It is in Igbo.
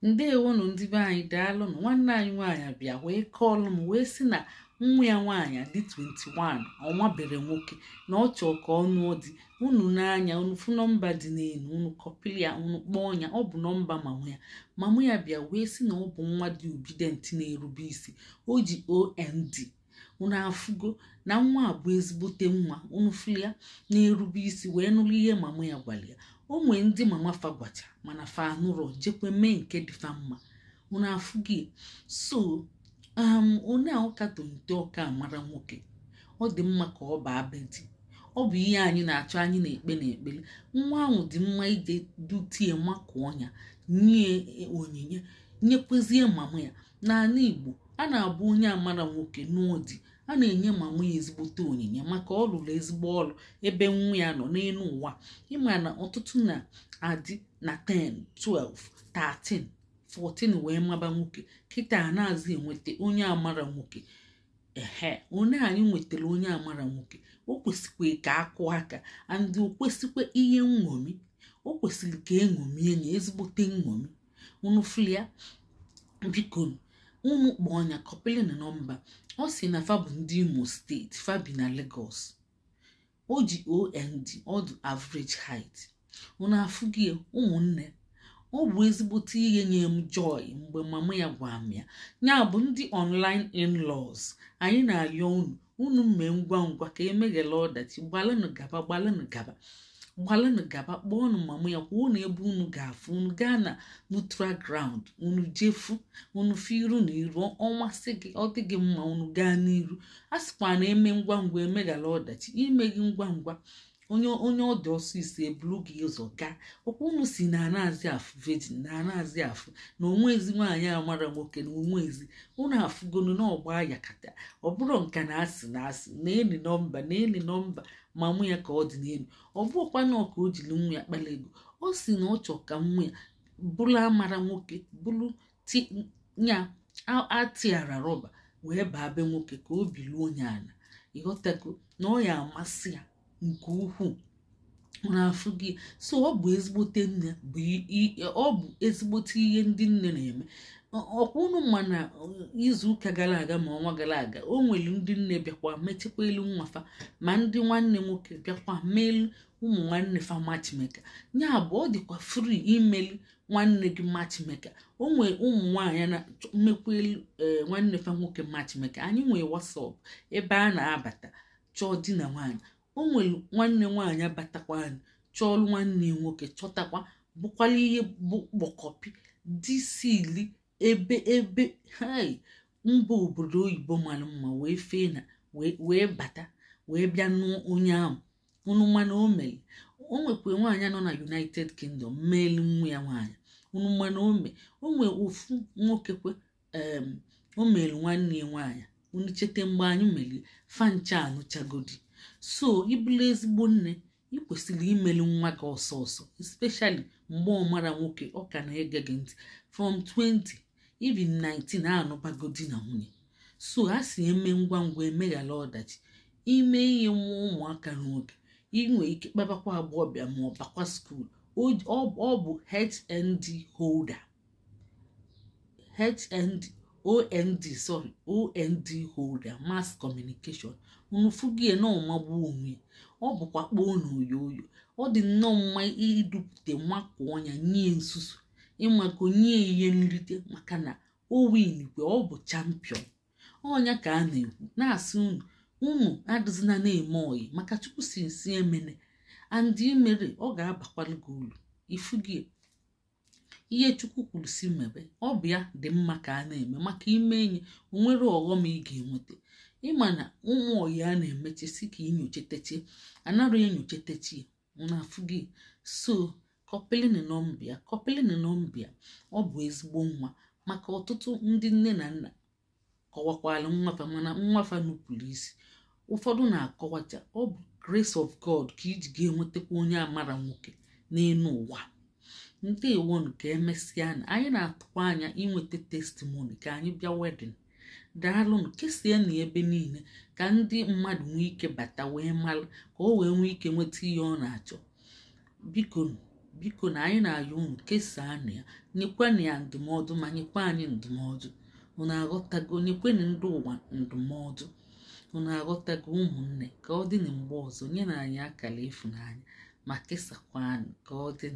Ndewonụ ndị be anyị, daalụnụ. Nwanne anyị nwaanyị bịa wee kọọlụ m wee sị na nwa ya nwaanyị dị 21, ọmabere nwoke, na ọ chọọ ka ọ nụọ di. Unu n'anya unu fụ nọmba dị n'elu, unu kọpịrị ya, unu kpọọ ya. Ọ bụ nọmba mama ya. Mama ya bịa wee sị na ọ bụ nwa dị obedient, na-erube isi. O ji OND. Unu afụgo na nwa a bụ ezigbote nwa. Unu fụrụ ya na-erube isi wee nụrụ ihe mama ya gwara ya. O nwee ndị mama fa gwacha mana fa anụrọ, jekwe mee nke dị fa mma. Unu afụgo. So onye a ụka tonite, ọka amara nwoke, ọ dị mma ka ọ baa be di. Ọ bụ ihe anyị na-achọ, anyị na-ekpe n'ekpere. Nwa ahụ dị mma ije dutie, makụọ ya, nye onyinye, nyekwezie mama ya. N'ala Igbo, a na-abụ onye amara nwoke nụọ di, a na-enye mama ya ezigbote onyinye maka ọ lụrụ ezigbo ọrụ ebe nwa ya nọ n'elu ụwa. Ịma na ọtụtụ na-adị na 10, 12, 13, 14 wee maba nwoke. Kịta a na-azị enweta onye amara nwoke. Ehe, onye anyị nwetara, onye amara nwoke, o kwesịkwa ka akụ aka and o kwesịkwa ihe nṅomi. O kwesịrị ka eṅomie ya, ezigbote nṅomi. Unu fụlia, biko unu kpọọ ya, kọpịlị na nọmba. Ọ sị na fa bụ ndị Imo Steeti, fa bi na Lagos. O ji OND, ọdụ average height. Unu afụghị, ụmụnne? Ọ bụ ezigbote ihe nye m joy mgbe mama ya gwa m ya. Ya bụ, ndị online in-laws, anyị na-ayọ unu, unu mee ngwa ngwa ka emeghela ọdachi. Gbalụnụ gaba, gbalụnụ gaba, gbalụnụ gaba, kpọọnụ mama ya, kwuo na ebe unu ga-afụ. Unu gaa na neutral ground, unu jefu, unu fụ iru na iru. Ọmasị gị, ọ dị gị mma, unu gaa n'iru. A sịkwa na eme ngwa ngwa emeghala ọdachi. Ime gị ngwa ngwa, onye onye ọ dị ọsịsọ ebulu gị ụzọ gaa. Ọkwa unu si na anaazị afụ virgin, na anaazị afụ na onwezi nwaanyị amara nwoke na onwezi. Unu afụgonu na ọgba yakata. Ọ bụrụ nka na asị na asị na eni nọmba na eni nọmba ma mụ ya ka ọ dị n'elu. Ọ bụrụkwa na ọ ka o jiri nwa ya kpala ego. Ọ si na ọ chọ ka nwa ya bụrụ amara nwoke, bụrụ nya atịara rọba wee baa be nwoke, ka o biluo onye ala. Ịghọtago na ọ ya amasị ya nke ukwuu n'afọ gị. So ọ bụ ezigbote nne, bụ ọ bụ ezigbote ihe ndị nne na-eme. Ọkwa unu ma na izu ụka gara aga ma ọnwa gara aga, o nwere ndị nne bịakwa mechekwa elu nwafa, ma ndị nwanne nwoke bịakwa meelu ụmụ nwanne fa matchmaker. Ya bụ, ọ dịkwa free imeli nwanne gị matchmaker. O nwee ụmụ nwaanyị na mmekwa elu nwanne fa nwoke matchmaker. Anyị nwee WhatsApp ebe a na-abata chọọ di na nwaanyị. O nwere nwanne nwaanyị abatakwa anyị chọọlụ nwanne nwoke, chọtakwa, bụkwala ihe bụ kpọkọpi disili ebe ebe hai mba obodo oyibo mara mma, wee fee na wee bata wee bịa nụọ onye ahụ. Unu mana o mere, o nwekwa nwaanyị nọ na United Kingdom meelu nwa ya nwaanyị. Unu mana o mee, o nwee ofu nwoke kwe o mere nwanne ya nwaanyị. Unu cheta mgbe anyị mere fancha anụchagodi. So ịbụla ezigbo nne, ị kwesịrị imelu nwa gị ọsọ ọsọ, especially mgbe ọ mara nwoke, ọ ka na-ege gị ntị. From 20, even 19, anụbago di na nwunye. So a si eme ngwa ngwa emeghala ọdachi. Ime ihe nwa ụmụaka n'oge, inwe ike kpabakwa agbọghọbịa ma ọ bakwa school. Ọ bụ HND holder, HND, OND, sorry, OND holder, mass communication. Unu fụgie na ọmagbu onwe. Ọ bụkwa kpoo na oyoyo. Ọ dị nnọọ mma idupụta nwakụọ ya, nye nsusu, ịmako nye ihe nrite maka na o winikwe, ọ bụ champion. Ọnya ka a na-ekwu na-asị unu, unu adịzina na-eme oyi maka Chukwu si nsi emene and imere, ọ ga-abakwala gị uru. Ifugie ihe Chukwu kwuru si mebe, ọ bụ ya dị mma ka a na-eme maka ime enyi. Onwere ọghọm ị ga-enweta. Ịma na ụmụ oyi a na-emechesi ka inyochetechi, anara enyochetechi na afụgị. So kọpịlịnị nọmbịa, kọpịlịnị nọmbịa. Ọ bụ ezigbo nwa maka ọtụtụ ndị nne na nna kọwakwala nwafa, mana nwafa nupụrụ isi. Ụfọdụ na-akọwacha ọ bụ grace of God ka iji ga-enwetakwa onye amara nwoke n'elu ụwa. Ndewonu, ka emesịa. Na anyị na-atụkwa anya inweta testimony ka anyị bịa wedding. Daalụnụ, kesie na ebe niile ka ndị mmadụ nwee ike bata wee mara, ka o wee nwee ike nweta ihe ọ na-achọ. Biko. Biko na anyị na-ayọ unu kesaanụ ya, nyekwanụ ya ndụmọdụ, ma nyekwa anyị ndụmọdụ. Unu aghọtago? Nyekwenụ ndị ụwa ndụmọdụ. Unu aghọtago, ụmụnne? Ka ọ dị na mgbe ọzọ. Nye na anyị akara ịfụnanya ma kesakwanụ. Ka ọ dị.